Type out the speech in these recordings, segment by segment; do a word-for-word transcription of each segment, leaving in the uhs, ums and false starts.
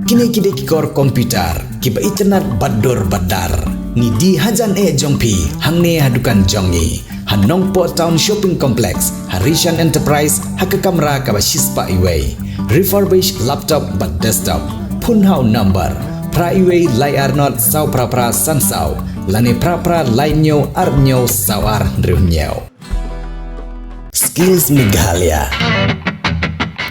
Kine ki dei ki kor computer kiba itynnad bad dur bad dar. Ngi die hajan eh jong phi hangne ha dukan jong ngi ha Nongpoh Town Shopping Complex, ha Rishan Enterprise, ha ka kamra kaba shispah iwei. Refurbished laptop bad desktop. Phone ha u number phra iwei lai ar not saw phra phra san saw lane phra phra lai hynñiew ar hynñiew saw ar hynriew hynñiew. Skills Meghalaya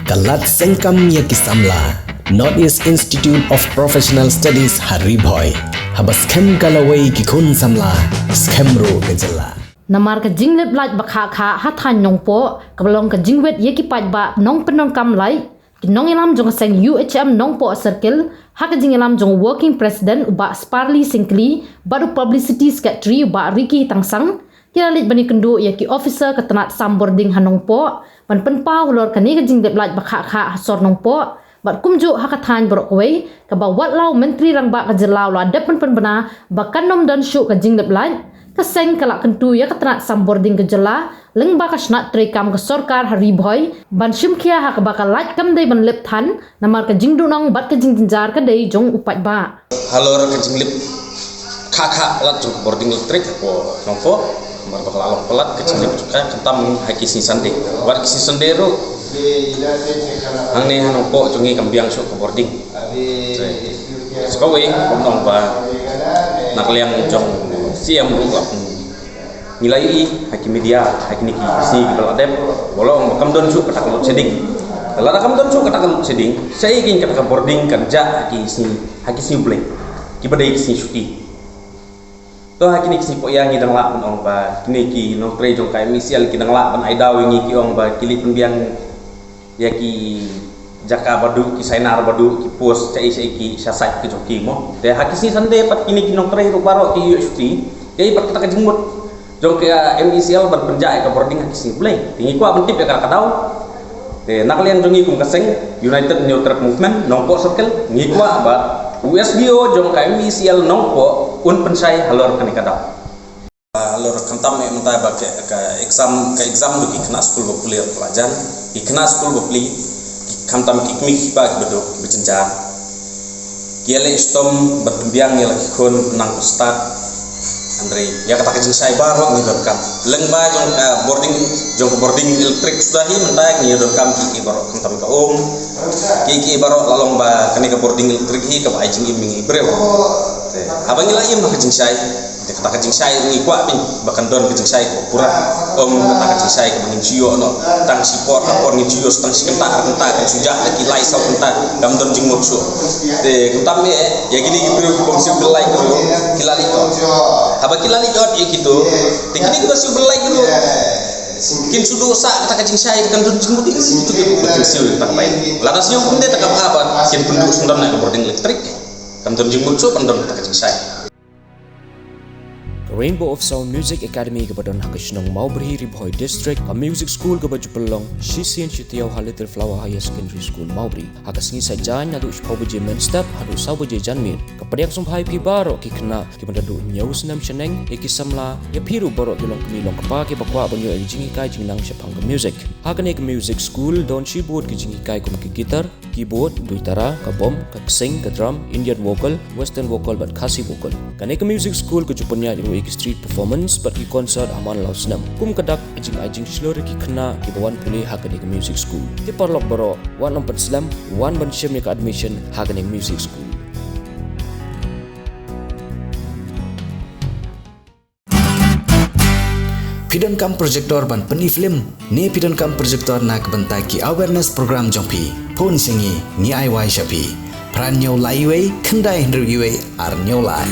ka lad seng kam ïa ki samla. North East Institute of Professional Studies ha Ri Bhoi, haba skhem ka lawei ki khun samla, skhem ruh ka jylla. Namar ka jinglip lait ba khah khah ha thaiñ Nongpoh, kaba long ka jingwit ïa ki paidbah nongpyndonkam lait, ki nongïalam jong ka seng U H M Nongpoh Circle, ha ka jingïalam jong u Working President u Bah Sparly Syngkli bad u Publicity Secretary u Bah Ricky Tangsang, ki la leit ban ïakynduh ïa ki officer ka tnat sam bording ha Nongpoh ban pynpaw halor kane ka jinglip lait ba khah khah ha sor Nongpoh bad kumjuh ha ka thaiñ baroh kawei, kaba wat la u Myntri Rangbah ka jylla u la dep ban pynbna ba kan ym don shuh ka jinglip lait, ka seng ka la kyntu ïa ka tnat sam bording ka jylla lyngba ka shnat treikam ka sorkar ha Ri Bhoi ban shim khia ha kaba ka lait kam dei ban lip than, namar ka jingduhnong bad ka jingjynjar ka dei jong u paidbah. Halor ka jinglip khah khah lait jong ka bording electric hapoh Nongpoh, namar ba ka la long palat ka jinglip jong ka, khamtam ha ki sngi Sunday. Wat ki sngi Sunday ruh hangne ha Nongpoh jong ngi kam biang shuh ka bording. Te sa kawei, kumno ba na ka liang jong C M ruh, ngi la ïohi ha ki media ha kine ki sngi kiba la dep, ba long ba kam don shuh kata ka load shedding. Lada kam don shuh kata ka load shedding, shaei kein kata ka bording kan jah ha ki sngi, ha ki sngi U Blei, kiba dei ki sngi shuti. To ha kine ki sngi pohïa ngi dang lah ban ong ba kine ki nongtrei jong ka M E C L ki dang lah ban ai daw ïa ngi, ki ong ba ki leit pynbiang ïa ki jaka ba duh, ki sainar ba duh, ki post shaei shaei ki sha site ki jong ki mo. Te ha ki sngi Sunday pat kine ki nongtrei ruh baroh ki ïoh shuti. Kaei pat kata ka jingmut jong ka M E C L ban pynjah ïa ka bording ha ki sngi U Blei? Te ngi kwah ban tip ïa kata ka daw. Te na ka liang jong ngi kum ka seng United Hynñiewtrep Movement Nongpoh Circle, ngi kwah ba u S D O jong ka M E C L Nongpoh un pynshai halor kane ka daw. Halor khamtam eh mynta ba ka, ka exam, ka exam jong ki khynnah skul bapli la jan. Ki khynnah skul bapli, khamtam ki kmie ki kpa kiba duk kiba jynjar, ki ïaleh shitom ban pynbiang ïa la ki khun nang ko stad. Hynrei ïa kata ka jingshai baroh ngi donkam. Lyngba jong ka bording, jong ka bording electric suda hi mynta ngi donkam kiei kiei baroh, khamtam ka um, kiei kiei baroh la long ba kane ka bording electric hi kaba ai jingim ïa ngi briew. Te haba ngi la im ha ka jingshai, te kata ka jingshai ngi kwah beit ba kan don ka jingshai kaba pura. Ym kata ka jingshai kaba ngin shu ïoh noh tang shi por ha por, ngin shu ïoh tang shi kynta ar kynta, kan shu jah da ki lai saw kynta, kam don jingmut shuh. Te khamtam eh ïa kine ki briew ki bym siew bill light ruh ki la leit ot. Haba ki la leit ot ïa kito, te kine ki bym siew bill light ruh kin shu duh sah kata ka jingshai, te kan don jingmut ïa kito ki bym siew bill light. Lada shu ym dei ta ka ba ba kin pynduh sngewdon na ka bording electric, kam don jingmut shuh ban don kata ka jingshai. Ka Rainbow of Sound Music Academy kaba don ha ka shnong Mawbri, Ri Bhoi District, ka music school kaba ju pynlong shisien shi taïew ha Little Flower Higher Secondary School, Mawbri. Ha ka sngi Saitjaiñ naduh shiphew baje mynstep haduh saw baje janmiet. Ka pdiang sngewbha ïa phi baroh ki khynnah kiba da duh hynñiew snem shaneng, ïa ki samla, ïa phi ruh baroh ki longkmie longkpa kiba kwah ban ïoh ïa ka jinghikai jingnang shaphang ka music. Ha kane ka music school don shibun ki jinghikai kum ka guitar, keyboard, duitara, ka bom, ka ksing, ka drum, Indian vocal, western vocal bad Khasi vocal. Kane ka music school ka ju pynïaid ruh ïa ki street performance bad ki concert ha man la u snem. Kum ka dak ka jingai jingshlur ïa ki khynnah kiba wan pule ha kane ka music school. Te paralok baroh, wat nym pynslem, wan ban shim ïa ka admission ha kane ka music school. Phi donkam projector ban pyni film ne phi donkam projector na ka bynta ki awareness program jong phi? Phone sha ngi, ngi ai wai sha phi. Phra hynñiew lai wei, khyndai hynriew wei, ar hynñiew lai.